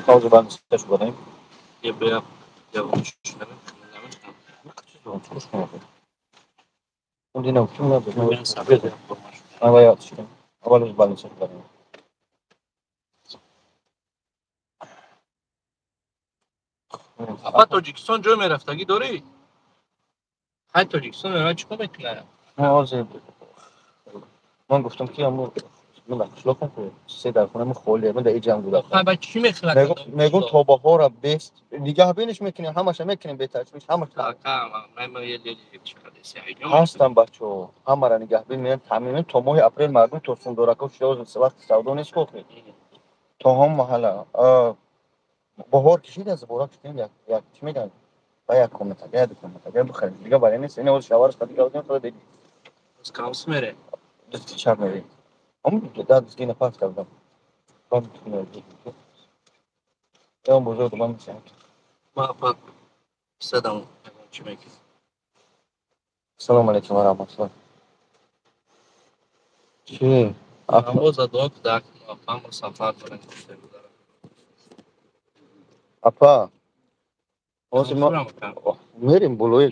Пауза банд шуд. Апа Тоҷикистон ҷой мерафтагӣ дорӣ? Ҳай Тоҷикистон мерава чӣ кор мекунад? Ман гуфтам ки қишлоқам се дар хона холия ман дар иҷам будам. Ба чӣ мехӯрад? Мегӯм то баҳора бест нигаҳбиниш мекунем, ҳамаша мекунем беташвиш, ҳамаша. Ҳастам бачаҳо, ҳамаро нигаҳбин меям, таъмин мекунем то моҳи апрел мардум то сундорако шуда вақти савдо нест хохи. То ҳам маҳалла баҳор кишид аз бора кишидем як чӣ мегӯянд? Ба як комната, як ду комната, як бихарем. Дига баре нест. Ин ҳозир шавараш қади гавдем худа деди. Кавс мере? Дасти чап мере. Ам да дасти на пас кардам. Бам Ям бузург бам мисям. Ма па садам чӣ мекунӣ? Салом алейкум ва раҳматуллоҳ. Чӣ? Амбоза дуо куда апам сафар дорем. Апа, ҳозир мо мерем болои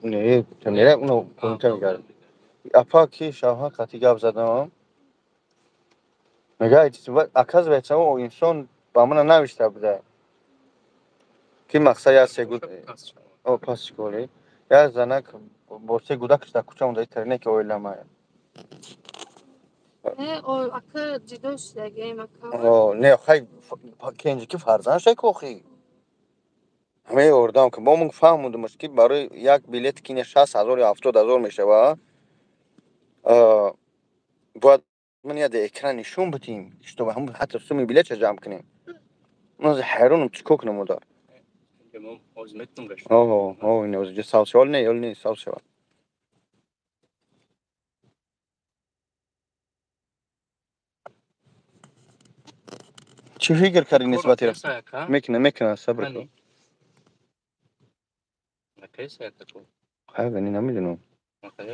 не, мерем уно кунта мегардем. Апа ки шавҳар қати гап задам, мегӯяд оказывается о инсон ба мана навишта буда ки мақсад як се пас чикорӣ як занак бо се гудакаш дар кӯча монда интерне ки оилама. Не, хай кенҷи ки фарзанд шай кохи. Ҳамаи ёрдам ки мо фаҳмудимаш ки барои як билет ки 60 000 ё 70 000 мешава, бояд ман як экран нишон бидиҳем, чтобы ҳамун ҳатто суми билетша ҷамъ кунем. Ман ҳайронам чӣ кор кунам модар. Ҳо, сав шава не, ё не, сав шава. Чӣ фикр кардӣ нисбати мекуна, мекуна, сабр кун. Хай, намедонам.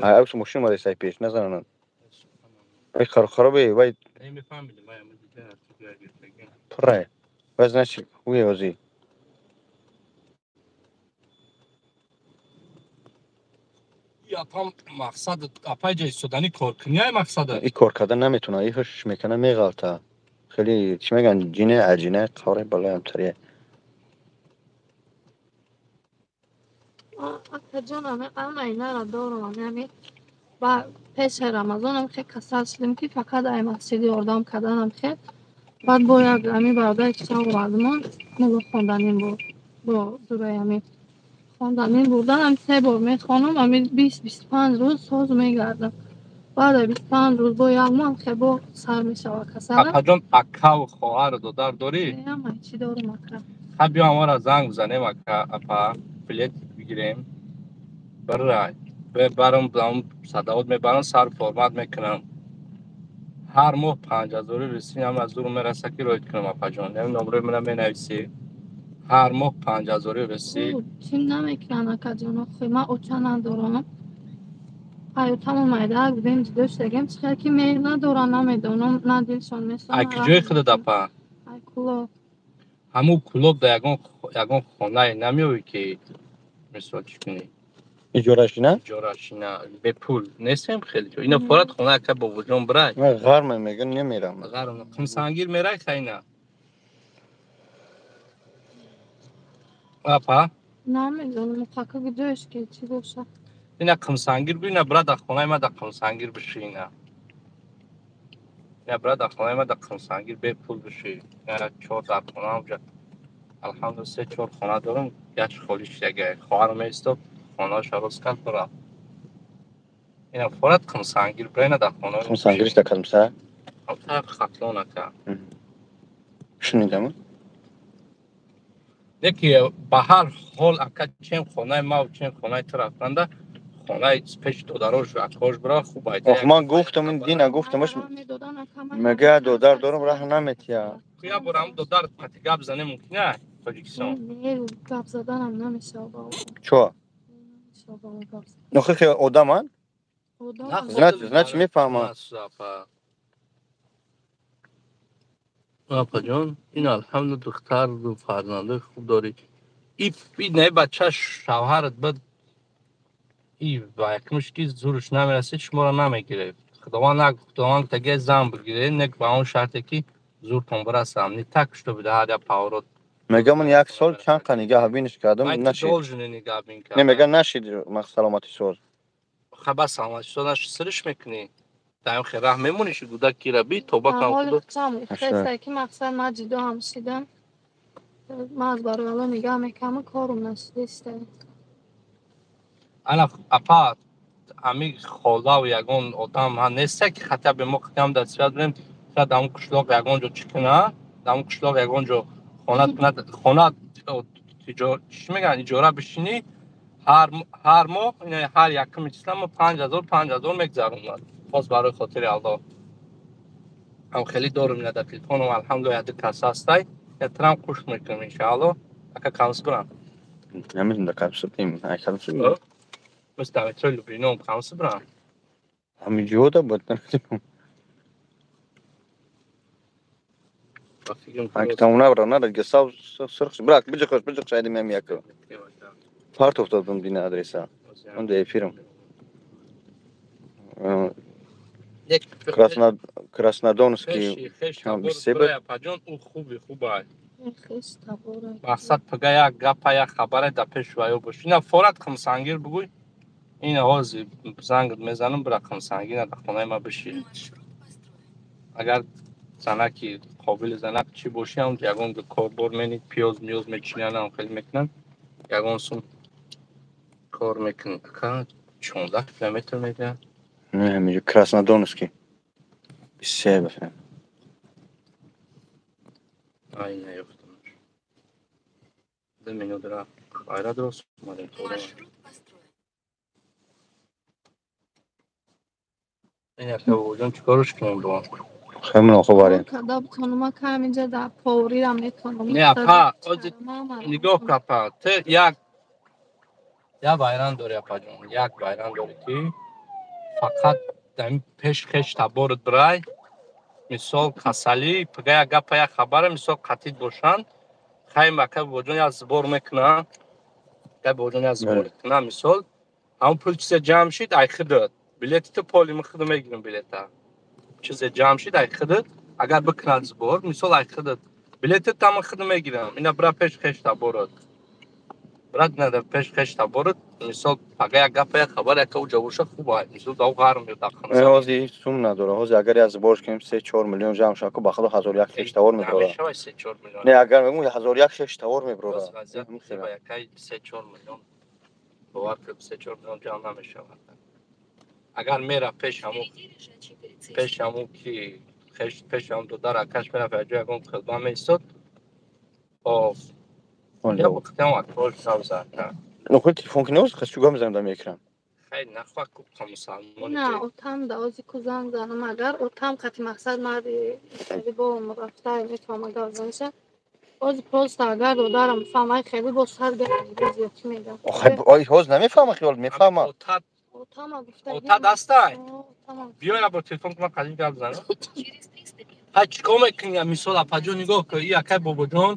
Ай, мошин омада сай пеш, назананд. Вай харобе, вай пурра. Вай значит, уе ози. Апам мақсад апай ҷои судани кор кунӣ ай мақсада. И кор кардан наметавона, и ҳушш мекана меғалта. Хеле чӣ мегӯянд, ҷине аҷине қавре балоям тария. Акаҷонам, ама инара дорам, ами ба пеши Рамазонам хе касал шудем ки фақат ай масҷиди ёрдам карданам хе. Баъд бо як ами бародари кишав овардимон, мо хонданим буд бо зураи ами хонданим бурдан, ами се бор мехонам, ами 20-25 рӯз соз мегардам. Баъд аз 25 рӯз бо як моҳ хе бо сар мешава касалам. Апаҷон, акаву хоҳару додар дорӣ? Ама чӣ дорам ака. Ха биё амора занг бизанем ака, апа, билет бигирем. Бирай. Барам садавот мебарам, сар формат мекунам. Ҳар моҳ 5000 русӣ ҳам аз зуру мераса ки роид кунам апаҷон. Ям номрои мана менависӣ. Ҳар моҳ 5000 русӣ. Чим намекунанд акаҷон, охи ман оча надорам. Ҳаётамо майда будем ҷудо шудагем, чӣ хел ки меҳр надорам, намедонам, на дилшон месонад. Ай куҷои худат апа? Ай Кулоб. Ҳамун Кулоб дар ягон хонае намеёвӣ ки мисол чӣ кунӣ? Иҷорашина? Иҷорашина бепул нестем хеле ҷо. Ина форат хона ака бобоҷон бирай. Ман ғарма мегӯям намерам. Ғарм Қумсангир мерай хайна. Апа? Намедонам хака куҷоеш ки чӣ бошад. Ина Қумсангир гӯ, ина бира дар хонаи ма дар Қумсангир биши ина. Ина бира дар хонаи ма дар Қумсангир бепул биши. Ина чор дар хона ҳамҷа. Алҳамдулилла се чор хона дорам, як холӣ шудага. Хоҳарам меистод, хонаашро рост кард бира. Ина форат Қумсангир бира ина дар хона. Қумсангириш дар кадом сар? Тарафи Хатлон ака. Шунидам? Яке ба ҳар ҳол ака чем хонаи мав чем хонаи ту рафтанда хонаи пеши додарош акош бира хуб айта. Ох, ман гуфтам ин дина гуфтамаш мегӯяд додар дорам раҳ наметия. Я борам додар қати гап зане мумкин а Тоҷикистон? Не, гап заданам намешава ба Чо? Намешава ба гап задан. Нохи хе одаман? Одам. Значит, мефаҳмам. Апа. Апаҷон, ин алҳамду духтару фарзандои хуб дорӣ. И не бача шавҳарат бад и ба якмиш ки зурш намерасид, шуморо намегирифт. Худованд нагуфт, Худованд таге зан бигиред, не ба он шарте ки зуртон бирасам. Не так, чтобы ҳар як поворот. Мегам ман як сол чанд қа нигаҳбиниш кардам, нашид. Должен нигаҳбин Не, мегам нашид, саломатӣ соз. Хаба саломатӣ соз нашид, сириш мекунӣ. Даим хе раҳ мемонӣ, ши гудак кира би тоба кам худо. Хеста ки мақсад ма ҷидо ҳам шидам. Ма аз барои Аллоҳ нигаҳ мекардам, корум нашидиста. Ана апа, ами холаву ягон одам ҳа неста ки хотя бы мо қидам дар связ будем, шояд ҳамун қишлоқ ягон ҷо чӣ куна, ҳамун қишлоқ ягон ҷо хона кунад, хона чӣ мегӯянд, иҷора бишинӣ, ҳар моҳ, ҳар якуми числа мо 5000 5000 мегзаронад. Боз барои хотири Аллоҳ. Ҳам хеле дорум ина дар телефонам, алҳамдулилла, яду кас ҳастай. Ятрам қуш мекунам иншааллоҳ. Ака камсбрам. Намедонам да камсбрам, ай камсбрам. Мис дар метрои Люблином камсбрам. Ҳамин ҷода буд, намедонам. Ак тамона бра, на дига сав сирх брак биҷиқш биҷиқш айдим ям яко. Партов додам дина адреса. Он да эфирам. Краснодонский себ. Апаҷон, ӯ хуби хубай. Мақсад пага як гапа як хабаре дар пеш ваё бош. Ина форат қимсангир бугӯй. Ина ҳозир зангат мезанам, бира қимсангир дар хонаи ма биши. Агар занаки қобили занак чӣ бошӣ, ҳам ягон корбор менид, пиёз миёз мечинанд, ҳам хеле мекунанд, ягон сум кор мекунанд. Ака 16 километр мегӯяд. Не, ҳаминҷо Краснодонский. 23 бифаҳм. Ай, наёфтамаш. 2 минут рафт. Хайра дуруст омадем. Ин ака бобоҷон, чӣ корш кунем бо? Хеле хуб барем. Када бутонам, ка ҳаминҷа дар поварирам метонам. Не, апа, нигоҳ кун, апа, ту як байран дорӣ, апаҷон, як байран дорӣ ки фақат дар пеш хеш таборат бирай, мисол касалӣ, пага як гапа як хабара, мисол қатид бошанд, хайм ака бобоҷон як сбор мекунанд, ака бобоҷон як сбор мекунанд, мисол ҳамон пул чизе ҷамъ шид, ай худат билети ту поли ман худам мегирам билета. Чизе ҷамъ шид, ай худат, агар бикунад сбор, мисол ай худат билети та ман худам мегирам. Ина бира пеш хеш таборат. Брат, на пеш хеш таборат, мисол пага як гапа як хабар яка уҷа боша хуб ай. Мисол дав ғарм ё дар хона. Ҳозир сум надора. Ҳозир агар як сбор кунем 3-4 миллион ҷамъ шавад, ку ба худо 1001 хеш тавор мебарора. Намешавад 3-4 миллион. Не, агар мегӯм 1001 хеш тавор мебарора. Якай 3-4 миллион. Бовар кун, 3-4 миллион ҷамъ намешавад. Агар мерафт пеш ҳамун ки пеш ҳамун додар акаш мерафт як ҷо ягон хидмат меистод. Хоб. Я бухтам акрол савза. Ну худ телефон кунӣ, ҳозир хас чуга мезанам дар экран. Хай нахва ку мусалмон. На, отам да ози ку занг занам, агар отам қати мақсад марди хеле бо рафта метавонам агар заниша. Ози просто агар додарам фаҳмай хеле бо сад гап зиёд чӣ мегӯям. Ой, ҳозир намефаҳма, хиёл мефаҳма. Ота дастай. Биё я бо телефон кунам қадим гап занам. Ҳай чӣ кор мекунӣ? Мисол апаҷон нигоҳ кун, и акай бобоҷон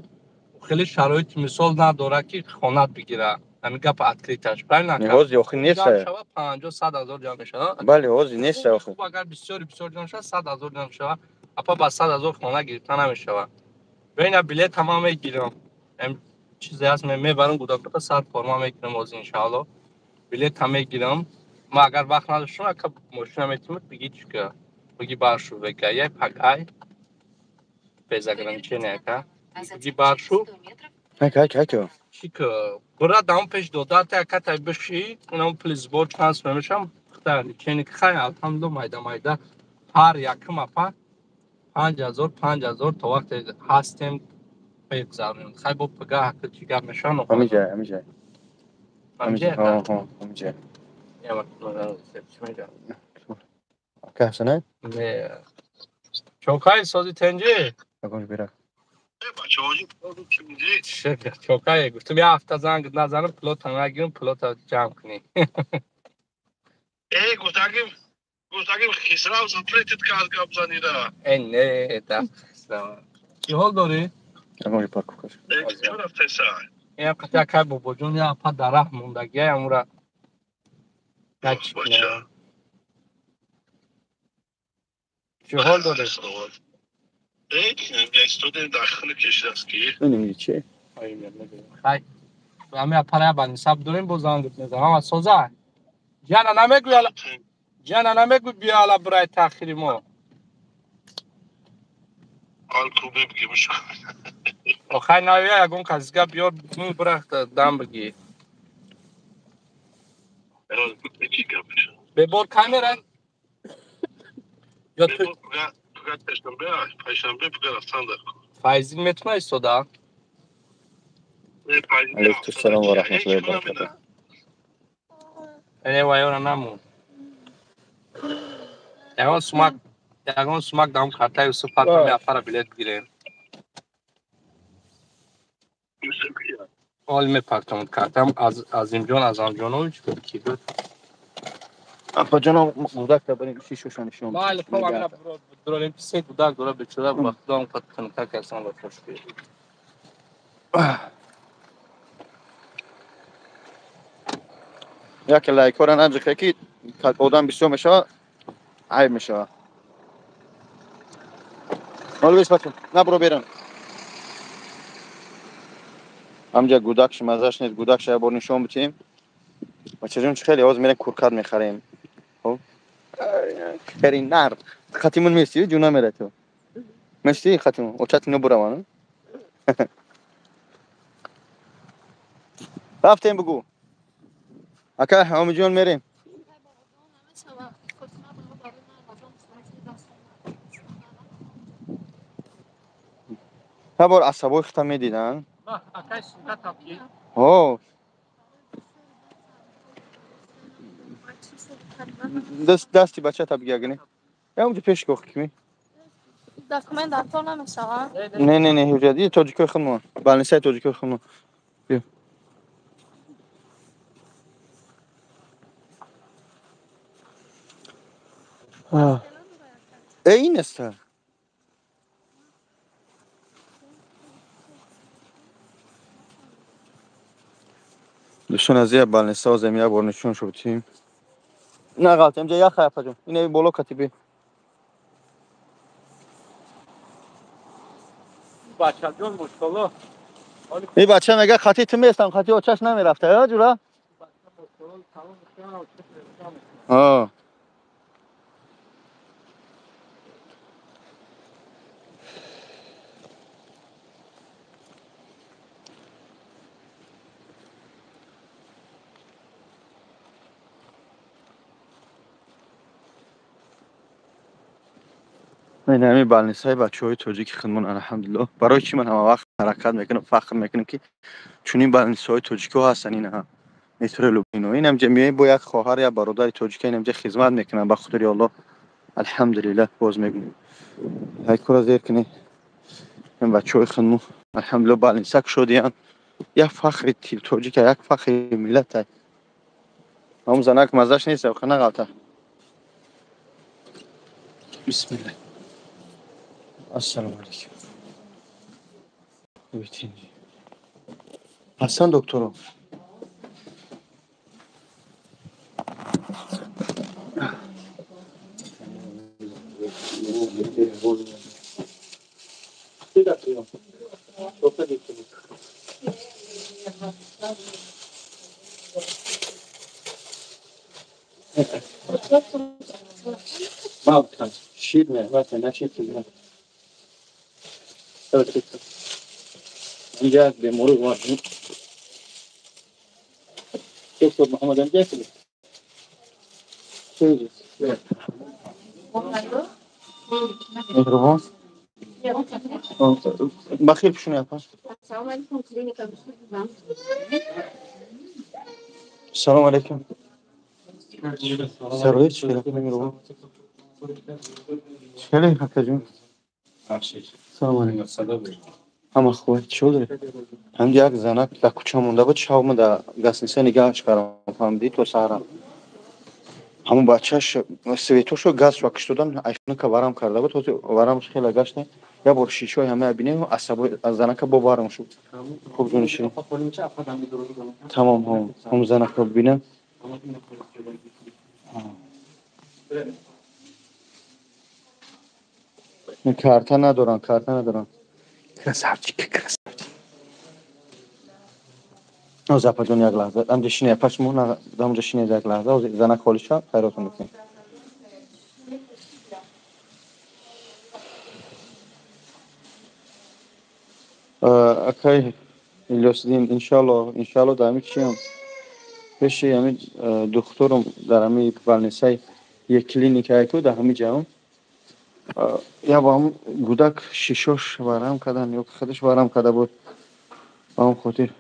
хеле шароити мисол надорад ки хонат бигира. Ҳамин гапа открыташ, правильно? Не, ҳозир охир нест. Шава 50-100 ҳазор ҷамъ мешавад. Бале, ҳозир нест охир. Хуб, агар бисёри бисёр ҷамъ шавад, 100 ҳазор ҷамъ шавад. Апа ба 100 ҳазор хона гирифта намешавад. Бина билет ҳама мегирам. Чизе ҳаст, мебарам гудакота сад форма мекунам ҳозир иншааллоҳ. Билет ҳам мегирам. Ма агар вақт надоштам, ака мошина метимад, биги чӣ ка? Биги баршу вегаяй, пагай. Без ограничения, ака. Биги баршу. Ака, ака, ака. Чӣ ка? Бира дам пеш додарта ака тай биши, унам пули сбор чанд сум мешам, хта лечение хай, алҳамдулиллоҳ, майда майда ҳар якум апа 5000 5000 то вақте ҳастем мегузаронем. Хай бо пага ҳақи чӣ гап мешавад? Ҳамиҷа, ҳамиҷа. Ҳамиҷа? Ҳо, ҳамиҷа. Ака ҳасана? Не. Чокай сози тенҷи? Агонж бира. Чокай, гуфтам як ҳафта занг назанам, пулота нагирам, пулота ҷамъ кунӣ. Э, гуфтагим Хисрав запретит кард гап занира. Э, не, да, Хисрав. Чӣ ҳол дорӣ? Ям қати акай бобоҷон я апа дар раҳ мондагия ямура чӣ ҳол дорӣ? Ами апара я банисаб дорем, бо зангит мезанам. Ҳама соза? Ҷана намегӯй, ҷана намегӯй, биё ала бирай таъхири мо. Охай навия ягон касига биёр, бирах дам бигӣ. Бебор камера? Файзин метуна истода? Алейкум салом ва раҳматуллоҳи ва баракатуҳ. Эне вайора намон. Ягон сумак дам картаи Юсуф фатами афара билет бигирем. Ҳол мепартам картам Азимҷон Азамҷонович ки буд. Апаҷоно гудак табарин шишошон нишон. Бале, хоб амина дорем се гудак дора бечора ба худо он қад хунука касан ва хош биёд. Яке лайкҳоро наҷиқе ки одам бисёр мешавад, айб мешавад. Ҳол бис бача, набро берун. Ҳамҷа гудакш мазаш нест, гудакш як бор нишон битем. Бачаҷон чӣ хеле ҳозир мерем куркат мехарем. Хоб? Хери нар. Хатимун мести, ҷун намера ту. Мести хатимун, очат ино бураван. Рафтем бугу. Ака, ҳамиҷон мерем. Ҳар бор асабои хута медидан. Ҳо. Дасти бачата бигагини. Я унҷо пеш гох кими. Документ дар тор намешавад? Не, не, не, ҳуҷҷат. И тоҷикои худмон. Балнисаи тоҷикои худмон. Биё. Э, ин аста. Дӯстон азиз, балниса озем як бор нишон шудем. На ғалт, инҷа як хайфаҷон. Ина боло катиби. Бачаҷон мошалло. Ин бача мега хати ту местам, хати очаш намерафта, а ҷура? А. Ин ҳамин балнисаи бачаҳои тоҷики худмон, алҳамдулиллоҳ. Барои чӣ ман ҳама вақт ҳаракат мекунам, фахр мекунам, ки чунин балнисаҳои тоҷикҳо ҳастанд ина метро Лубино. Инам ҷа меоем бо як хоҳар, як бародари тоҷика инам ҷа хизмат мекунам ба хотири Аллоҳ. Алҳамдулиллоҳ, боз мегӯям. Лайкҳоро зер кунед. Ин бачаҳои худмон алҳамдулиллоҳ балниса кушодиянд. Як фахри тоҷика, як фахри миллата. Ҳамун занак маззаш нест, на ғалта. Бисмиллаҳ. Ассалому алайкум. Ҳасан докторо. Шир не, инҷа беморӣ овардем. Доктор Муҳаммад инҷа меҳрубон. Бахир пушуни апа. Салому алайкум. Сарои чӣ меҳрубон. Хеле акаҷон. Салому алайкум. Ҳама хуб, чӣ доред? Ҳамҷа як занак дар кӯча монда буд, шаб дар гастница нигаҳаш кардам, фаҳмидӣ, то саҳара. Ҳамун бачааш светошо газшо киш додан, айфнака варам карда буд, ҳозир варамш хеле гаште. Я бор шишои ҳамая бинем, асабои занака бо барм шуд. Хуб ҷонишин. Тамом, ҳам занака бинем. Карта надоран, карта надоран. Красавчик, красавчик. Оз апаҷон як лаҳза, амҷа шине, пашмо на, амҷа шине як лаҳза, оз занак холиша, хайротон бикунем. Акай Илёсиддин, иншалло, иншалло дар ҳамин чиам пеши ҳамин духтурум дар ҳамин больницаи як клиникае ку дар ҳамин ҷаҳон я бо ҳамун гудак шишош варам кардан ё худаш варам карда буд, ба ҳамон хотир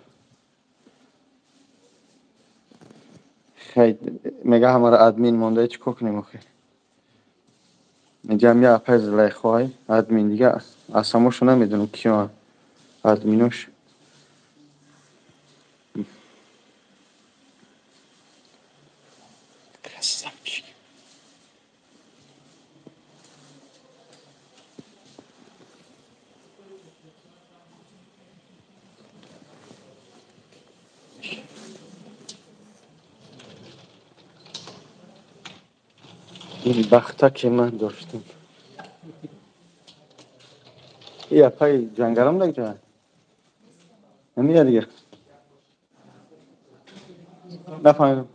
хай мега ҳамаро админ монда, чӣ кор кунем охир? Инҷа я апай Зулайхоай админ, дига аз ҳамошо намедонам киён админош. Красавчик. Ин бахта ки ман доштам. И апай ҷангалам даҷа. Намия дига. Нафаҳмидам.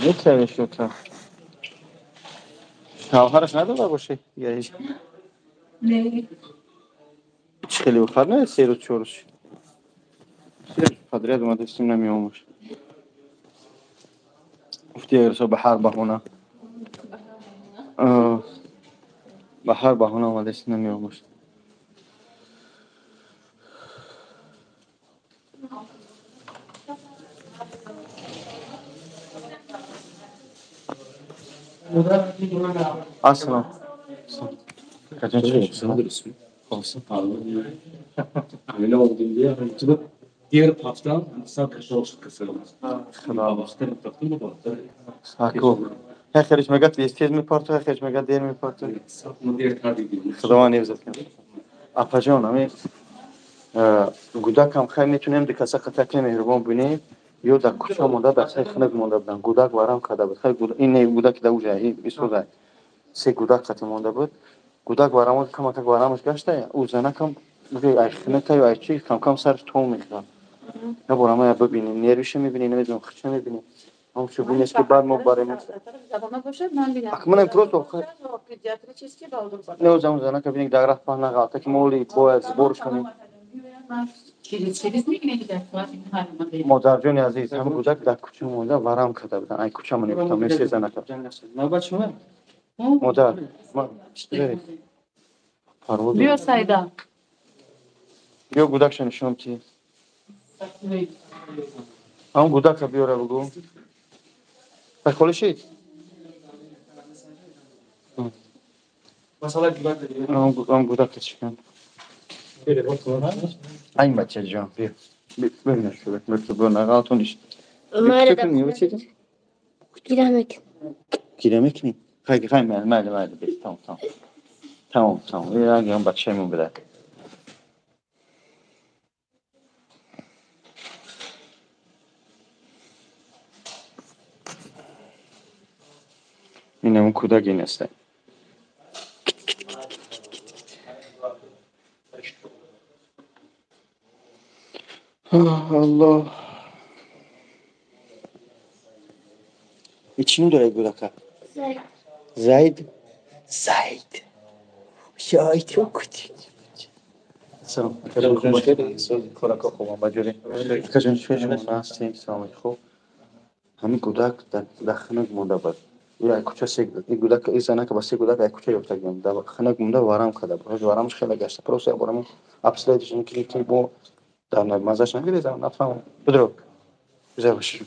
Метавеш ёта. Шавҳараш надода боше? Дига ҳеҷ. Не. Чӣ хеле бухар не? 3 рӯз 4 рӯз. 3 рӯз подряд омадастим намеомаш. Гуфти як ба ҳар баҳона. Ба ҳар баҳона омадастим намеомаш. Ассалом. Öyle oldu diye. Diğer hafta خیرش مگه تیز میپارته، خیرش مگه دیر میپارته. خداوند حفظت کنه. апа ҷон, ами гудакам хай метунем дикаса қатаки меҳрубон бинем, ё дар кӯча монда, дар сари хунак монда буданд. Гудак варам карда буд. Хай ин не гудаки да уҷа, ин исода. Се гудак қати монда буд. Гудак варам камакак варамаш гашта, ӯ занакам ай хунакта ё ай чи кам-кам сараш том мехӯрд. Я бор ама бибинем, нервиша мебинем, намедонам хича мебинем. Ҳам шо бинеш ки баъд мо барем. Акманам просто не озам занака бинем дар рафт паҳна ғалта ки моли бояд сбор кунем. Модарҷони азиз, ҳам гудак дар кӯча монда варам карда буданд. Ай кӯча ман гуфтам, се занака. Модар, парвоз. Биё Сайда. Биё гудакша нишон ти. Ҳам гудака биёра бугу. Холишид? Ҳам гудака чикан. Ай бача ҷон, биё. Бибинаш шуда, бо нағалтон иш. Гира мекунем. Гира мекунем? Хай, хай, майли, майли, майли, тамом, тамом. Тамом, тамом. Ягон бачаемон буда. Инам кӯдак ин аст. Аллоҳ. И чӣ ном дорад гудака? Зайд. Зайд. Ой, ту кути. Салом. Хӯрака хубам баҷорӣ. Акаҷон, чӣ шумо ҳастем? Саломат хуб. Ҳамин гудак дар хунак монда буд. Ӯ кӯча се гудак, ин занака ба се гудак ай кӯча ёфтагиам. Дар хунак монда варам карда буд. Варамаш хеле гашта. Просто як борам обследование кунем, ки бо дар маззаш нагирезам, нафаҳмам. Бидро. Гузар боши.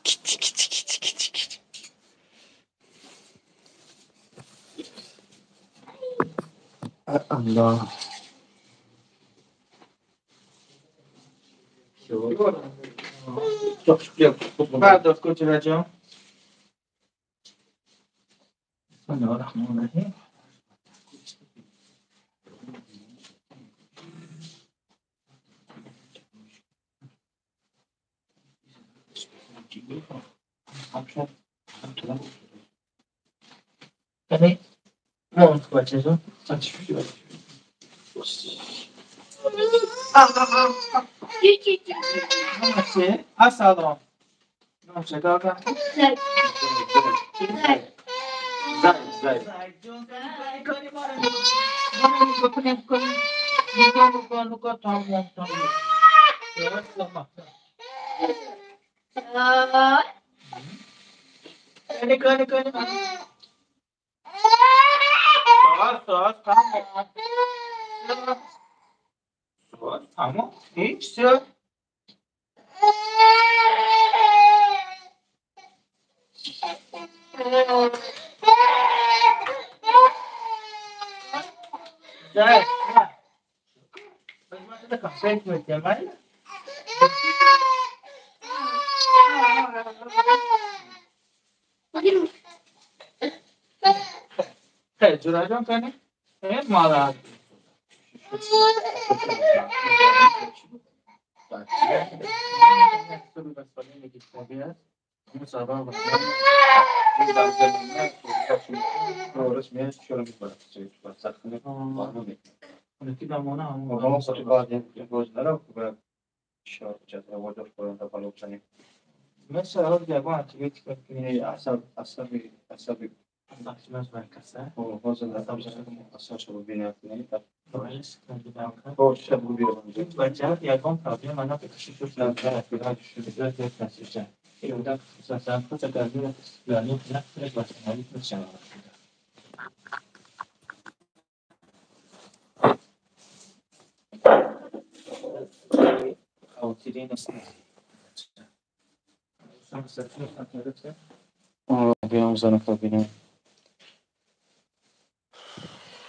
Кити, кити, кити, кити, кити. الله. پرداخت کن جان. بسم الله الرحمن الرحیم. یعنی مونت بچه جان. السلام.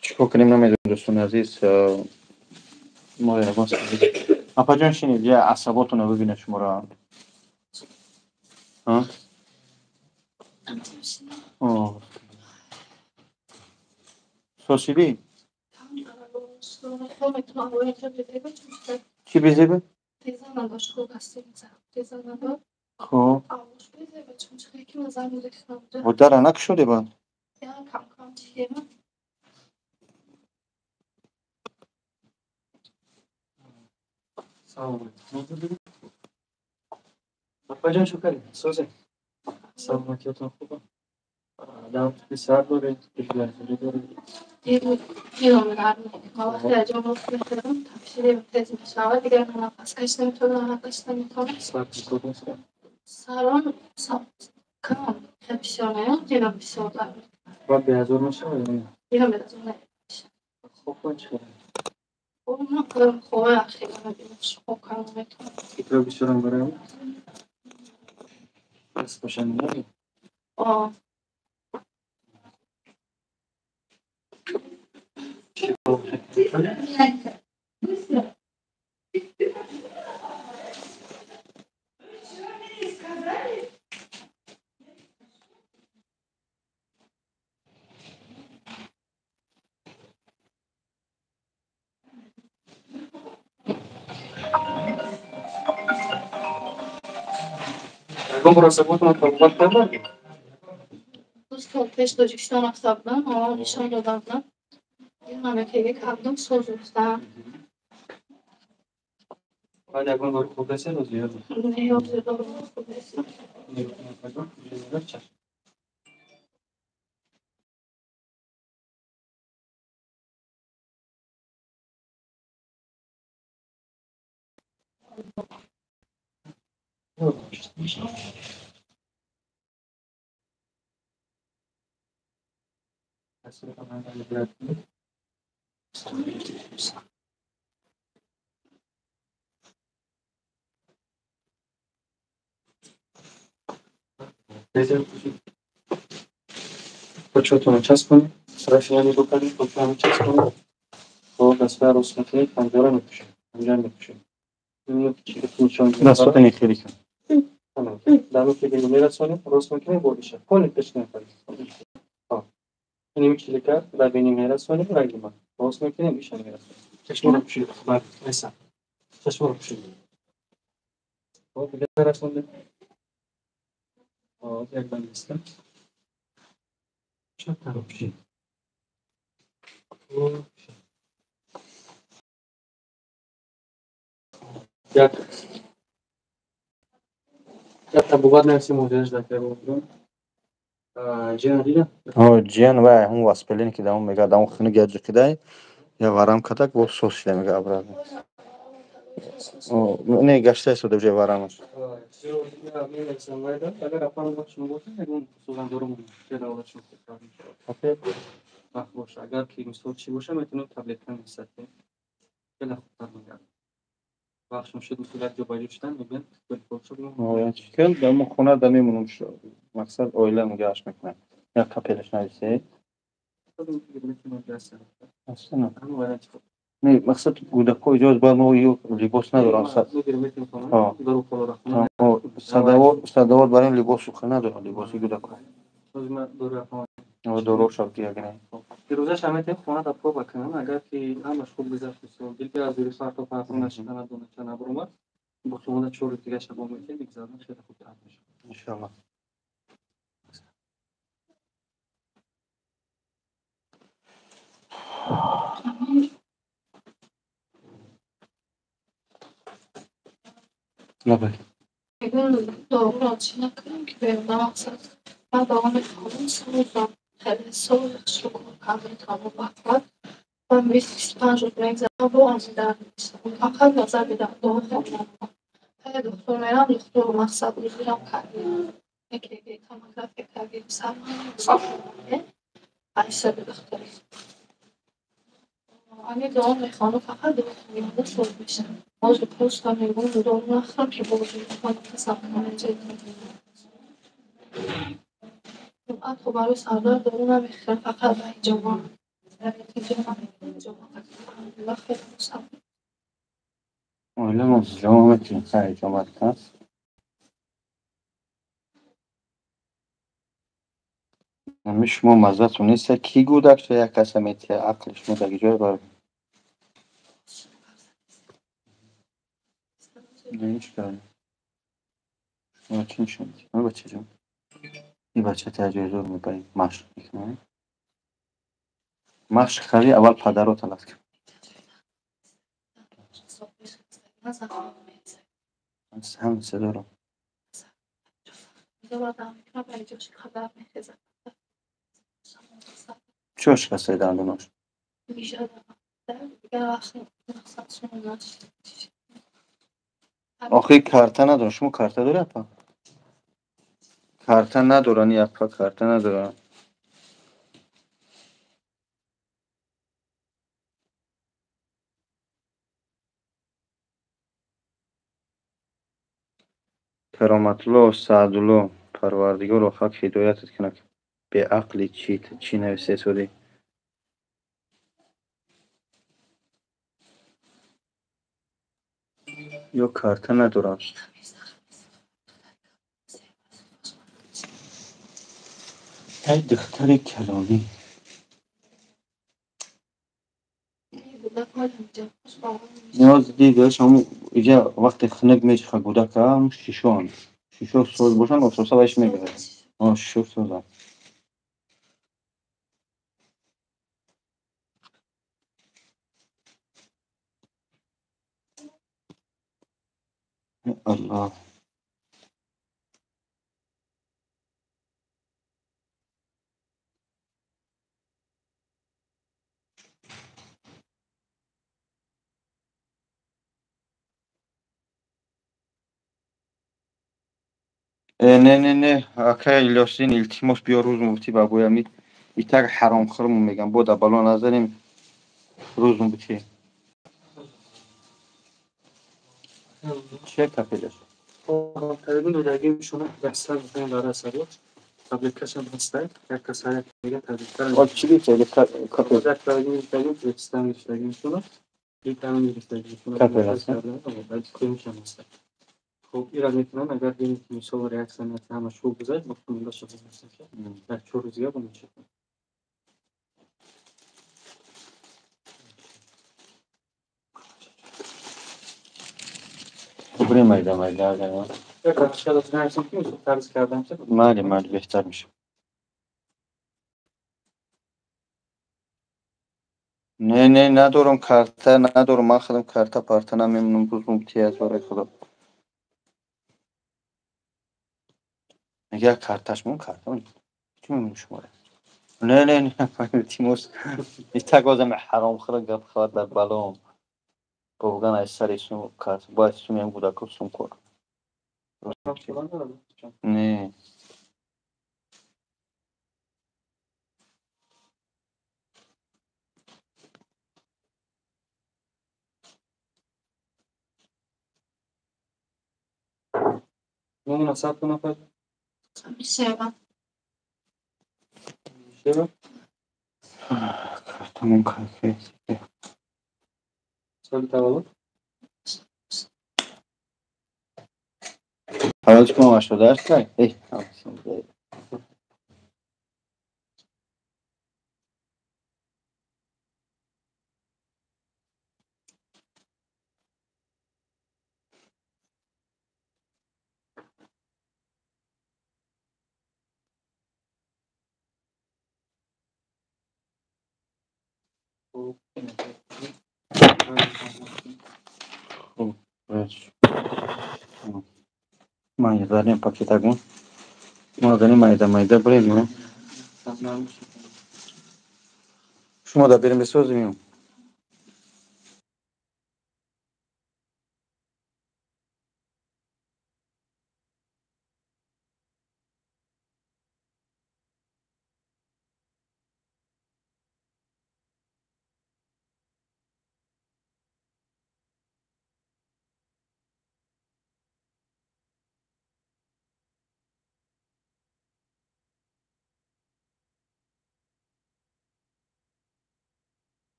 چیکار کنیم نمیدونم دوستان عزیز. ما اپا جان شینید یه عصباتون رو ببینه شما را. ها؟ سوسیدی؟ چی بیزیبه؟ خب و در نکشده بعد؟ اپا جان شکر سوزه سلامتیتون خوبه؟ دم سر داره، داره دیرم درد میکنه. وقتی از جا میخورم تفشیری تیز میشود دیگر نفس کش نمیتونم، نفس نمیتونم. سرم کم خیلی بسیار نیام دیرم بسیار درد میکنه. باید بیازار میشه یا نه؟ دیرم بیازار نمیشه. خوب چرا؟ خب من خودم خوبه اخیرا میبینم خوب کم میتونم. فکر بسیارم برایم بس باشن نه؟ آه. دو سال پیش تاجیکستان رفته بودم، آن نشان داده بودم. یه که کردم سوز گفتم. بعد یکان دارو خورده سه روز یاد. نه یاد دارو خورده سه. پچوتون چسبونی، رفیانی بکنی، پچوتون چسبونی. Дастҳоя рост мекунед, панҷара мепӯшед. Панҷара мепӯшед. Дастҳоя не хеле кам. Дар нуки бини мерасонем, рост мекунем, болиша. Поли пеш намепарем. Иними чилика дар бини мерасонем, ранги ман. Рост мекунем, иша мерасонем. Чашморо пӯшед. Айса. Чашморо пӯшед. Хоб, дига нарасондем. Хоб, як банд истам. Чаптаро пӯшед. Хоб. Як табобат нависем, муоҷираш дар кайбон. Ҷиан дида? Ҷиан вай ҳун васпелин ки даун мега даун хини гаҷиқидай я варам катак бо сос шида мега обратно. Не гашта истода уже варамаш. Агар апан вақт шумо бошад, ягон сӯзандору вақт боша. Агар ки мисол чӣ боша, метавонем таблетка нависад, хеле хубтар мегардад. Вақтшон шуд, мисол як ҷо ба ҷо шудан, мегӯянд чикел дар мо хона да мемонам, мақсад оила нигаҳаш мекунад. Як капелаш нависе. Не, мақсад кӯдакҳо иҷоз бояд мо ё либос надорам. Садовод барои либосу хел надорам, либоси кӯдакҳо. Доруша гирем. Фирӯзаша метавонем хона да проба кунам, агар ки ҳамаш хуб гузашт, мисол дилби аз дури фарто фарто нашикана, донача набаромад, боқимонда чор рӯз дигаша бо метавонем мегузаронем, хеле хубтар мешавад. Иншаллоҳ. Лабай. Доруро чӣ накунем ки беруна мақсад ман дору мехӯрам, сӯзам хеле соз шукр карда метавонам бахват. Ман 20-25 рӯз мегзарам, бо ҳамин дард мешавам. Фақат назар медам дору хӯрдам. Хеле духтур мерам, духтур мақсад узирам кардем. ЭКГ, томография кардем, сарман айсаби духтури. Ами дору мехонам, фақат дору хӯрда соз мешавам. Ҳозир просто мегӯям дору нахӯрам ки боз касал кунам. Ҳатто барои сардард дору намехӯрам, фақат ба ҳиҷома. Ҳиҷома хеле мусабб. Оила мо ҳиҷома метавонем, хай ҳиҷомат кунад. Ами шумо маззатон нест, ки гӯдакша як каса метиҳад, ақли шумо дар ҷое бар. Шумо чӣ нишон медиҳед? Бачаҷон, ин бача таҷои зур мебарем, машқ мекунем. Машқ хари аввал падаро талаб кун. Ҳам садоро. Чӣ шикастаи дандонош? Охи карта надорам. Шумо карта доред, апа? Карта надоран, апа, карта надоран. Кароматулло Саъдулло, Парвардигоро хак ҳидоятат кунад. Беақли чӣ нависесодӣ? Ё карта надорам. Ай духтари калонӣ. Ниёз дидаш ҳамун иҷа вақте хунук мечиха гӯдака, ҳамун шишоан. Шишо соз бошанд, ососа вайш мегирад. Шишо созанд. Аллоҳ. Не, не, не, акай Илёсин, илтимос биё рӯз муфтӣ ба гӯями итак ҳаромхӯрму мегам, бо да бало назанем, рӯз муфтӣ. Че капелаш? Тақрибан додагим шуна дастар мекунем дар асарот. Таблеткашам ҳаста, як каса як дига таблетка. О, чӣ гирифтаги? Капель. Як таги гирифтагим, витамин гирифтагим шуна. Витамин гирифтагим шуна. Капель аст? Кремшам ҳаста. Хуб, ира метавонам, агар бинем ки мисол реаксия ҳамаш хуб гузашт, боқимондаша бинависем. Дар 4 рӯз дига бо мешавад. Брем майда майда агар. Як рақша дошта ки мисол тарз кардам ша. Майли, майли, беҳтар мешавад. Не, не, надорам карта, надорам. Ман худам карта парта намемонам, бузум тияз барои худо. Мега карташ мон карта мон. Чӣ мемонам шуморо? Не, не, не, илтимос. Итак озам ҳаром хӯра гап хӯрад дар балом. Бобган аз сари сум карт, бояд сумям будаку сум кор. Не. Ному насаб нафар? Мишева. Мишева? Картамон карт. Соли таваллуд? Таваллуд ки 88? Эй, хуб, ман дарем пакетагон. Мо дарем майда майда бурем. Шумо да берем бисозем.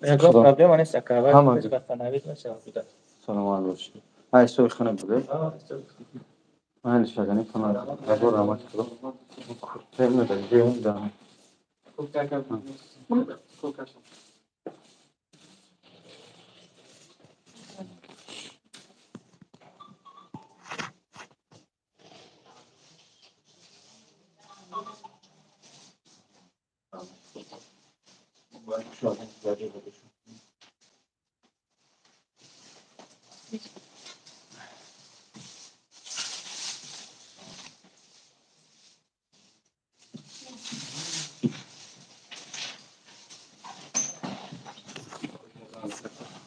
Ягон проблема нест, ака. Ҳама. Вақтанавид мешавад буда. Саломат бошед. Ай сои хона буда? Майли шагани хона. Ҳазор раҳмати худо. Куртаи дар ҷоям да.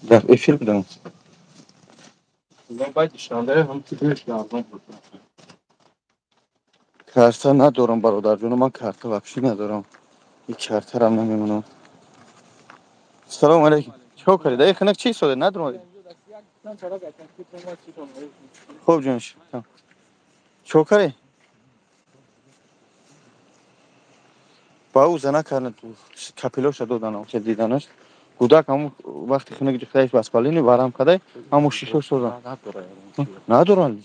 Дар эфир будам. Карта надорам, бародарҷоно, ман карта вообще надорам. Ин картарам намемонам. Салом алейкум. Чикор кардед? Дай хинак чӣ сода? Надромадед? Хуб ҷонш. Чикор кардед? Ба ӯ зана кард, капилоша додан, охир диданаш. Кӯдак ҳамун вақти хинак ҷихтаиш воспаление варам кадай, ҳамун шишош созан. Надоранд.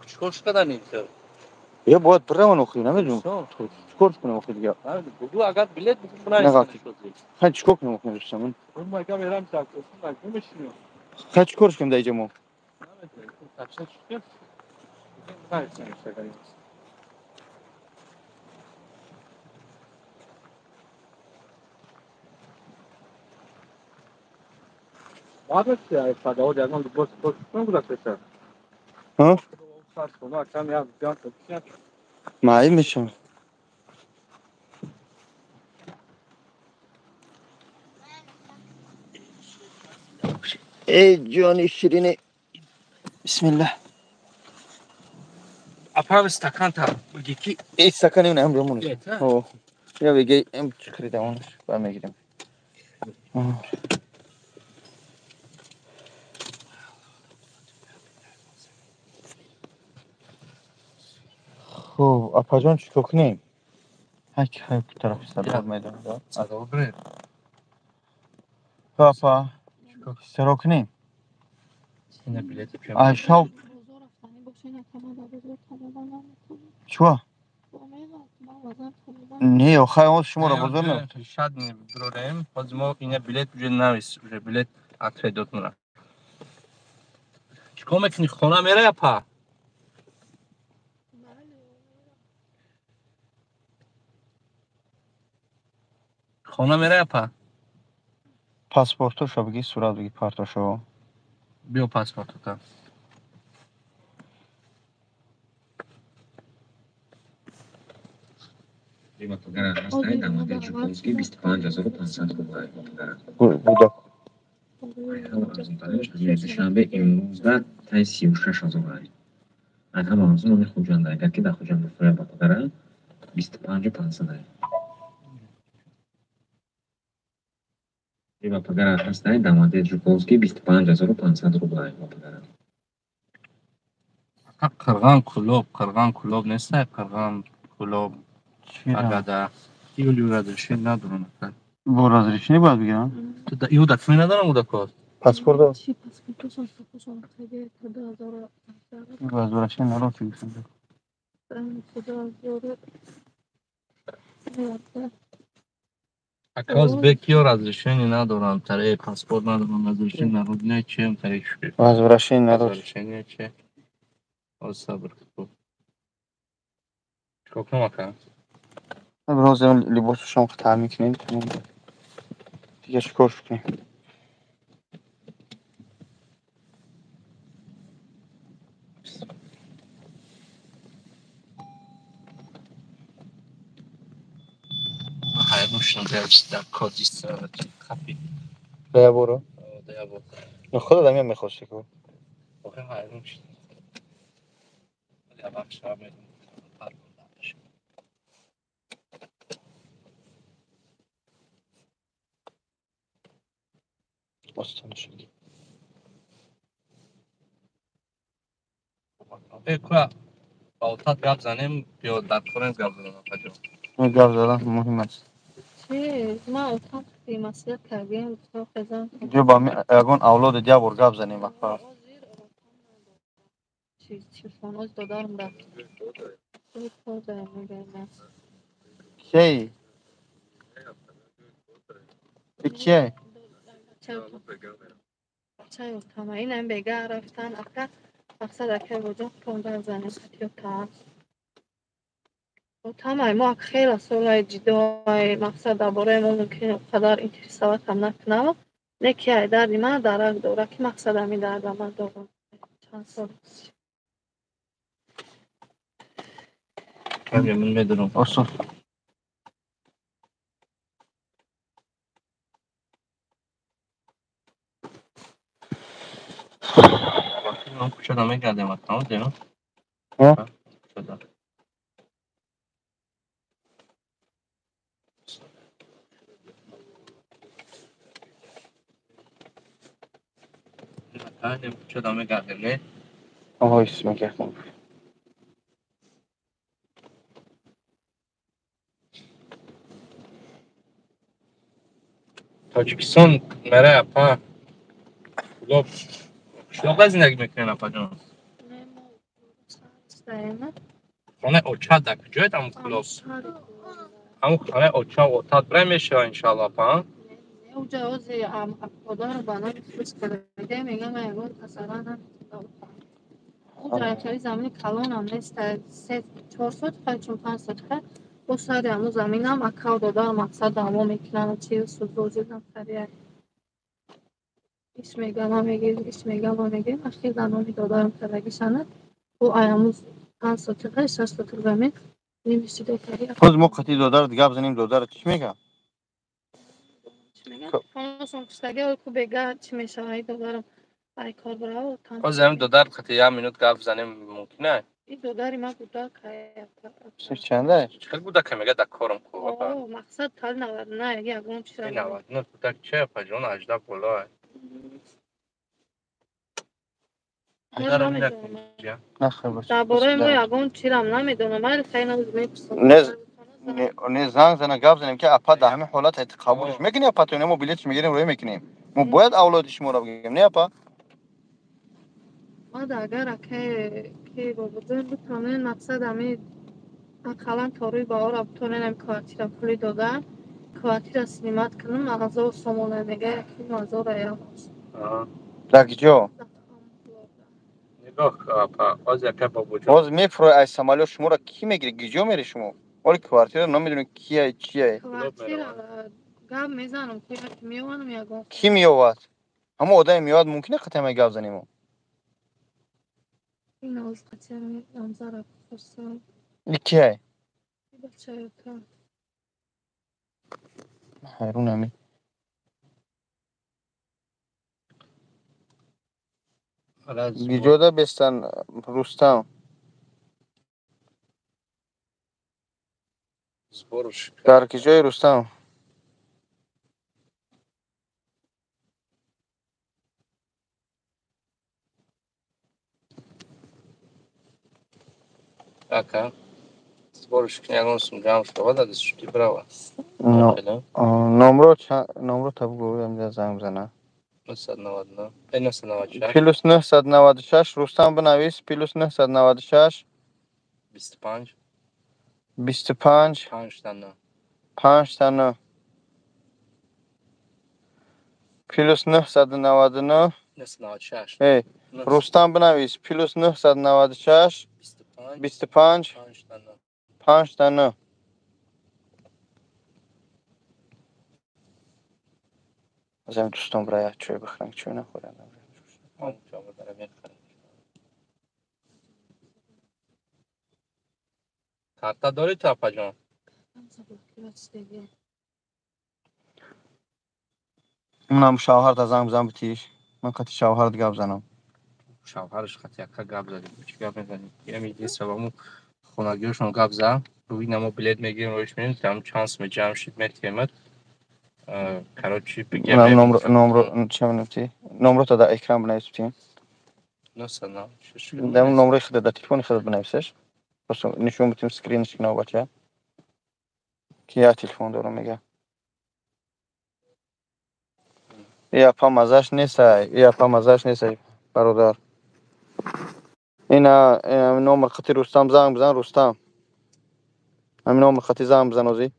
Чикор шудани? Я бояд бираван охир, намедонам. Чикор кунам охир дига? Бугу агар билет бихонӣ. Хай чикор кунам охир Рустам? Хай чикор кунем дар инҷа мо? Маъюб мешавам. Эй ҷони ширини. Бисмиллаҳ. Апам стакан та бигӣ ки эй стакан ин ҳам ҷомон. Ҳо. Я бигӣ ам чӣ харидам онаш бармегирем. Хуб, апаҷон чикор кунем? Ҳай ҳай тарафи садо майдон. Садо бирем. Апа, чикор кунем? Ина билети пем. Ай шав. Чува? Не, охай он шуморо бозор не. Шад не бирорем. Ҳозир мо ина билет уже навис, уже билет атре дод мура. Чикор мекунӣ? Хона мерай апа? Хона мерай апа? Паспортошо бигӣ, сурат бигӣ партошо. Биё паспортота. Будак. Душанбе имрӯзда таи 36 000 ай. Ай ҳама арзон ами Хуҷанд. Агар ки дар Хуҷанд бихоҳя ба пагара 25 500 ай. Ба пагара ҳастай дар модел Жуковский 25 500 рубл ай ба пагара. Қирған Кӯлоб, Қирған Кӯлоб нестай, Қирған Кӯлоб. Агада ю разрешение надорам. Бо разрешение бояд бигирам? Ю документ надорам уда код. Паспорт дор? Чӣ паспортошон сапошон хеге то 2000 Возвращение народ гуфтам. Ака ӯзбекиё разрешение надорам, таре паспорт надорам, разрешение народ не чем таре шуд. Возвращение народ. Разрешение че? Оз сабр кун. Чикор кунам ака? Ҳозир либосашон тар мекунем. Дига чикор кунем? Ҳайрон шудам, дар чиз дар код хапи. Да боро? Да бо. Ну худат ҳамин мехости ку. Охе ҳайрон шудам. Я вақт шава медонам. Остона шуди. Э, куя ба отат гап занем ё дар корен гап занем, апаҷон? Гап задан муҳим аст. Чӣ? Ман отам маслиҳат кардем, хезам. Биё ба ягон авлоди як бор гап занем апа. Чиз телефон оз додарам да. Кор дорам мегӯям. Кей? Кей? Бачаи отама инам бега рафтан ака мақсад ака боҷон понздаҳ занем хати отам. Отамай мо хеле солай ҷидоай мақсад дар бораи мо мумкин қадар интересовать ам накунам. Не ки ай дарди ман дарак дора ки мақсад ҳамин дарда ман дорам. Чанд сол. Ман медонам. Осон. Ман кӯчада мегардем, атам, дем. кучада. Кучада мегардем, не? Оҳ, мегардем. Тоҷикистон мерай апа. Кулоб қишлоқа зиндагӣ мекунед апаҷон? Хонаи оча дар куҷоед ҳамун Кулоб? Ҳамун хонаи оча отат бирай мешава иншалло апа? Уҷа ози одару ба номи фурӯш карда мегам ягон касара наметавонам. Уҷа хеле замини калонам нест, 3-4 сотка чун 5 сотка. Бо сари ҳамун заминам акав додару мақсад даъво мекунанд, чи судбозидам хария. Иш мегам, ма мегирем, иш мегам, ма мегирем. Ахир дар номи додарам кардагишана. Бо ай ҳамун 5 сотка, 6 сотка замин нимишида кария. Ҳоз мо қатъи додарат гап занем, додарат чӣ мегӯяд? Хонашон куштаги ку бега чӣ мешава ай додарам ай кор бирав. Ҳоз ҳамин додар қатъи як минут гап занем мумкин ай? И додари ма гудак ай. Синф чанда? Чӣ хел гудака мега дар корам ку апа? О, мақсад тал 99 ягон чиза. 99 гудак чи апаҷон, 18 боло ай. Дар бораи мо ягон чирам намедонам, вале хеле мепурсам. Не, занг зана гап занем ки апа дар ҳамин ҳолат қабулш мекунӣ апа то мо билетш мегирем, рӯй мекунем. Мо бояд авлоди шуморо бигирем, не апа? Мада агар акае ки бобоҷон битонен мақсад ҳами ақаллан то рӯи баҳора битонен ҳами квартира пулӣ дода квартира снимать кунам, 1000 сомона мега, 1500 як. Дар киҷо? Нигоҳ апа, ҳоз яка бобоҷон. Ҳоз мефурои аз самолёт шуморо кӣ мегирӣ? Киҷо мери шумо? Оли квартира намедонем кияй, чияй. Квартира гап мезанам, ки меёванам ягон. Кӣ меёвад? Ҳамон одаме меёвад, мумкин аст қатъи гап занем? Ин оз қатъи намзара пурсам. Ин кияй? Бачаёта. Ҳайрон ами. Гиҷода бестан Рустам. Дар киҷои Рустам? Ака, сборш кунӣ ягон сум ҷамъ шавад, аз шути бирава. Номро номро та бугӯ, амҷа занг бизана. 999, 996. Плюс 996 Рустам бинавис, плюс 996 25 25 5 та 9. 5 та 9. Плюс 999 996. Эй, Рустам бинавис, плюс 996 25 25 5 та 9. 5 та 9. Аз ҳамин дӯстон бира як чой бихӯрам, чой нахӯрам. Карта дорӣ ту апаҷон? Унам шавҳарта занг бизан битиш. Ман қатъи шавҳарат гап занам. Шавҳараш қатъи яка гап задӣ. Чӣ гап мезанӣ? Ям единственное хонагиҳошон гап зад. Бибина мо билет мегирем, роиш мерем, там чанд суме ҷамъ шид метиҳемад. Короче, бигем. Номро номро чӣ менависӣ? Номро та дар экран бинавис битим. 996. Дар номрои худат дар телефони худат бинависеш. Просто нишон битим скринш кунав бача. Ки як телефон дорам мега. И апа мазаш несай, и апа мазаш несай, бародар. Ина номер хати Рустам занг бизан, Рустам. Ҳамин номер хати занг бизан озӣ.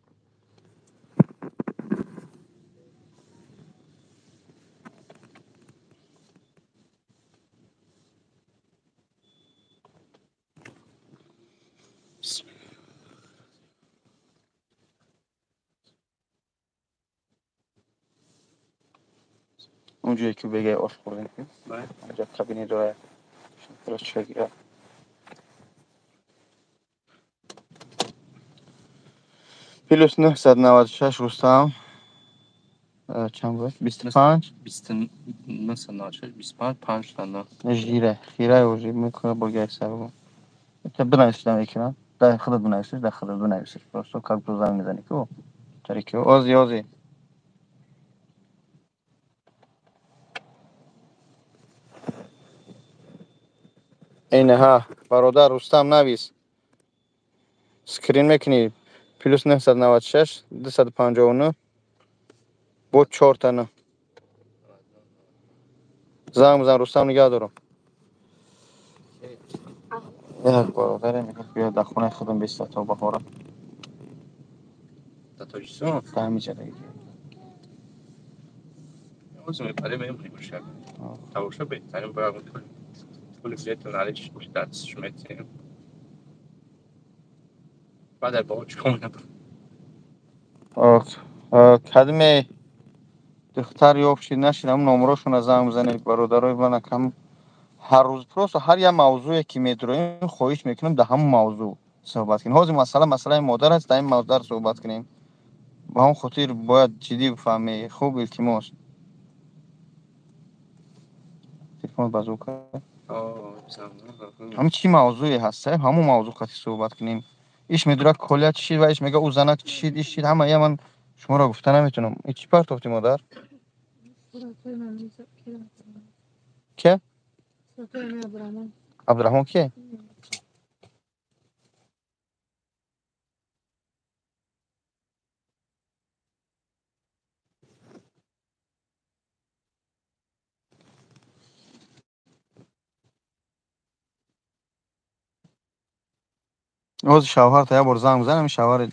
Он ҷое ки бегаи ош хӯрдем, онҷа кабине дора, чой гирад. Плюс 996 Рустам. Чанд буд? 25 996 25 5 та 9. Жира, хира уже мекунад бо гай сабаб. Бинависиш дар экран. Дар худат бинависиш, дар худат бинависиш. Просто как ту занг мезанӣ ку. Тариқи ози ози. Инаҳа, бародар Рустам навис. Скрин мекунӣ плюс 996 259 бо 4 та 9. Занг бизан Рустам нигаҳ дорам. Як бародаре мегуфт биё дар хонаи худам биста то баҳора. Дар Тоҷикистон? Дар ҳамин ҷа даги. Ҳозир мепарем мемонем шаб. Тамоша беҳтарин бояд пули билету налич дастш метиҳем. Баъд дар баҳо чикор менабарам? Кадме духтар ёфт шид нашид ҳам номерошонро занг бизанед бародарои ман акам ҳар рӯз просто ҳар як мавзӯе ки медроем хоҳиш мекунам дар ҳамон мавзӯъ суҳбат кунем. Ҳозир масъала масъалаи модар аст, дар ин модар суҳбат кунем. Ба ҳамон хотир бояд ҷиддӣ бифаҳмӣ. Хуб, илтимос. Телефон ба звук. Ҳамин чӣ мавзӯе ҳаст, ҳамон мавзӯъ қати суҳбат кунем. Иш медурад колия чӣ шид ва иш мега ӯ занак чӣ шид, иш шид, ҳама я ман шуморо гуфта наметавонам. И чӣ партофтӣ модар? Ке? Абдурраҳмон ке? Ҳозир шавҳарта як бор занг бизан, ҳамин шавҳари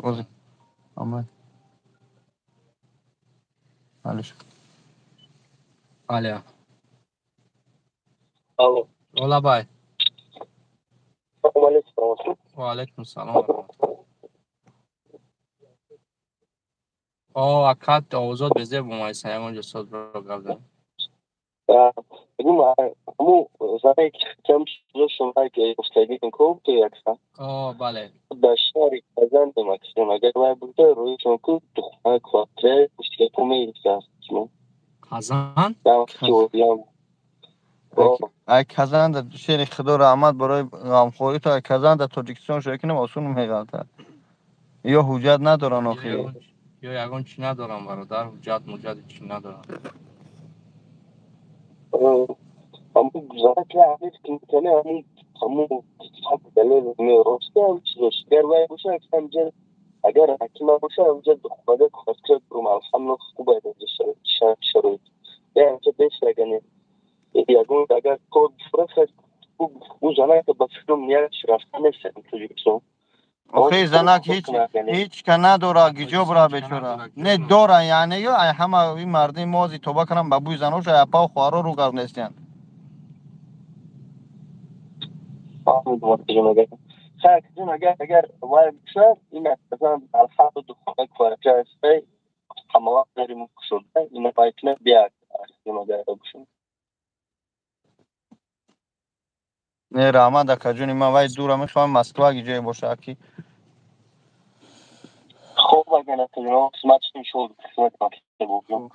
ҳозир омад. Алиш. Алё. Алло. Олабай. Салом алейкум. Ва алейкум салом. О, акат овозот безеб омад, ягон ҷо соз бро гап зад. О, бале. Дар шаҳри Казан максимум агар вай буда рӯишон ку духона квартира пуштигаку мегирифтааст. Казан? Ай Казан да шери худо раҳмат барои ғамхорӣ то ай Казан да Тоҷикистон шоя кунам осон меғалтад. Ё ҳуҷҷат надоран охир. Ё ягон чӣ надорам бародар, ҳуҷҷат муҷҷат чӣ надорам. Агар ҳакима боша ҳамҷа духтара квартира бурум алҳамдулиллоҳ хуб аст шароит. Ҳамҷа бест агане ягон агар кор бифурад ӯ занак ба фикрам ниятш рафта нест Тоҷикистон. Охи занак ҳеҷ ка надора гиҷобра бечора. Не дора яъне ё ай ҳама ин мардуми мо ози тоба кунам ба бӯи занош ай апау хоҳаро рӯ гард нестиянд. Агар вай бошад ин азан алҳамду духона квартира аст ҳамавақт дари кушода ина вай кунад биёд агар бошад. Не раҳмат акаҷони ман вай дура мехоҳам Москва ҷое боша ки. Хуб агар акаҷон хизмат шуд хизмат мактаб.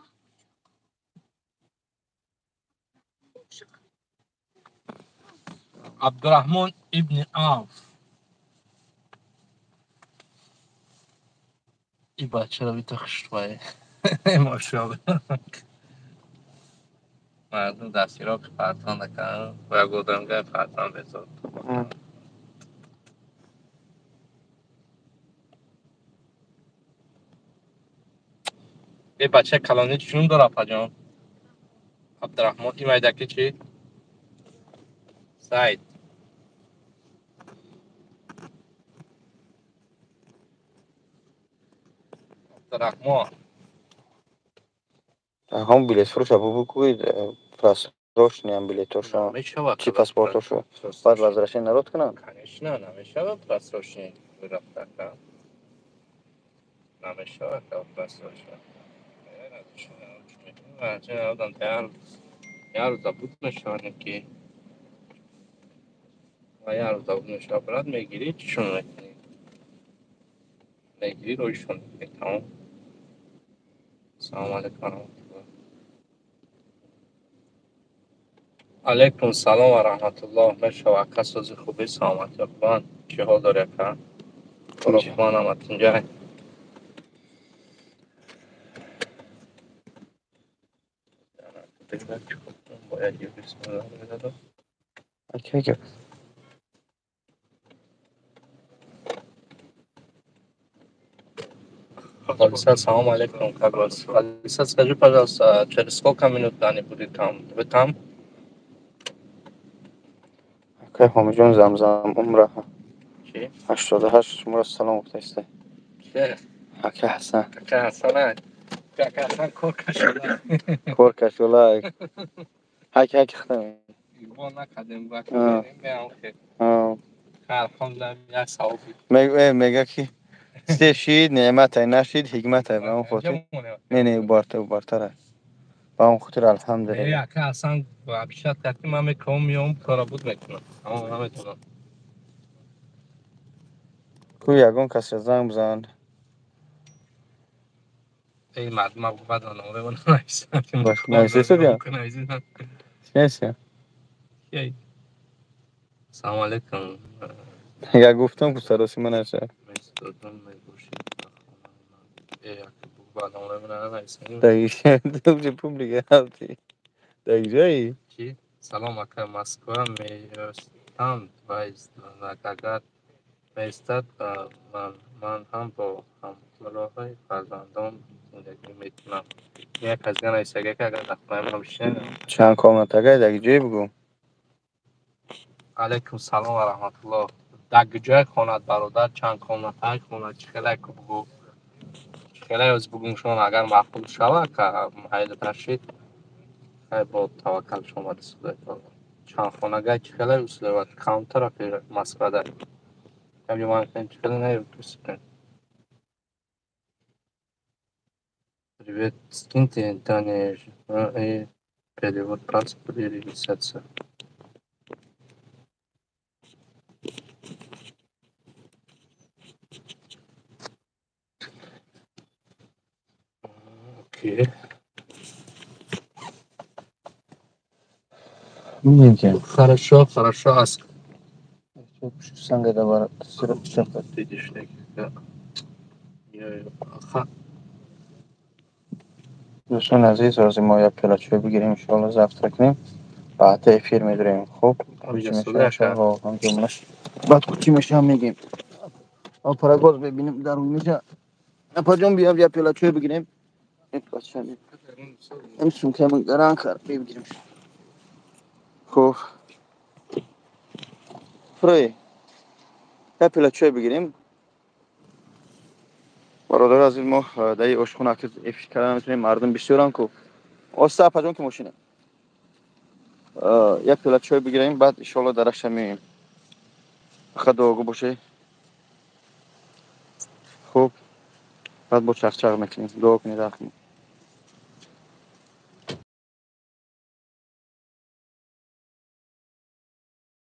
Абдурраҳмон ибни Авф. И бачаро бита хушвай. Мошалло. Мардум дар Ироқи партон накард, ва годамгаи партон безор. Е бачаи калонӣ чӣ ном дорад апаҷон? Абдурраҳмон. И майдаки чӣ? Саид. Абдурраҳмон. Ҳам билетфурӯша бубукӯед просрочный билетошо. Чӣ паспортошо? Баъд возвращение народ кунанд? Конечно, намешавад просрочный рафта. Намешавад просрочный. Як рӯз забуд мешавад ки ва як рӯз забуд мешавад брат мегирӣ чишон мекунӣ? Мегирӣ роҳишон мекунӣ тамом. Салом алейкум ва раҳматуллоҳ. Алейкум салом ва раҳматуллоҳ. Мешава, ака, сози хуби, саломатӣ, хубанд? Чӣ ҳол дори, ака? Туро хубанд, ама тинҷай? Бояд юрист медодам. Ака. Алиса, салом алейкум, как вас? Алиса, скажи, пожалуйста, через сколько минут они будут там? Вы там? Акай Ҳомиҷон, Замзам умра Чӣ? 88 шуморо салом гуфтааста. Чӣ? Ака Ҳасан. Ака Ҳасан, ака Ҳасан кор кашола. Кор кашола. Ҳаки ҳаки хитам. Бо накардем, ба А. меам хе. Алҳамдулиллаҳ, як савоби. Мега ки се шид неъматай, нашид ҳикматай, ба он хотир. Не, не, бартар. Ба он хотир алҳамдулиллаҳ. Ака Ҳасан обещать кард, ки ман мекунам, меом, кора буд мекунам. Аммо наметавонам. Ку ягон касро занг бизан. Эй, мардума баъд номре мо нависам. Баш, нависесад я? Нависам. Чӣ? Эй. Салом алейкум. Я гуфтам, ку саросима наша. Местодон мебошед ба хонаи ман. Эй, ака, баъд номре мо нанависам. Дагиша публика рафти. Дагиҷаи? Чӣ? Салом, ака, Москва меёстанд ва агар меистад, ба ман ҳам бо ҳамроҳи фарзандон зиндагӣ мекунам. Як аз дигар нависага, ки агар дар хонаи ман бишинед. Чанд комнатагай, дагиҷое бугӯ? Алейкум салом ва раҳматуллоҳ. Дар куҷое хонад, бародар, чанд комнатаи хонад, чӣ хелай ку бугӯ? Чӣ хелай оз бугӯм шумо, агар маъқул шава, ка ҳайдатар шид. Хай, бо таваккал шумо ба таоло. Чанд хонагай, чӣ хелай условият? Кадом тарафи Москвада? Камҷо ман чӣ хеле наёдустем. Привет, скиньте данные и перевод паспорт и регистрация. Окей. Мегем. Хорошо, хорошо. Ас Санга давара сиро ты идешь, да. Я Дӯстони азиз, ҳозир мо як пиёла чой бигирем, иншоалло завтрак кунем. Баъд эфир медорем. Хуб, Ҳамиҷа чӣ мешавад, сода, ака? иншоалло, ҳамҷумлаш. Баъд ку чӣ мешавад, мегем. Апарагоз мебинем дар меҷа. Апаҷон, биям, як пиёла чой бигирем. Ин сумкаам гаран кард, бигирем. Хуб. Фрой. Як пиёла чой бигирем. Бародари азиз, мо дар ин ошхона ки эфир кардан наметавонем, мардум бисёранд ку. Оста, апаҷон, ки мошина. Як пиёла чой бигирем, баъд иншоалло дараша меоем. Фақат дуогӯ бошед. Хуб. Баъд бо чақчақ мекунем. Дуо кунед, рахм.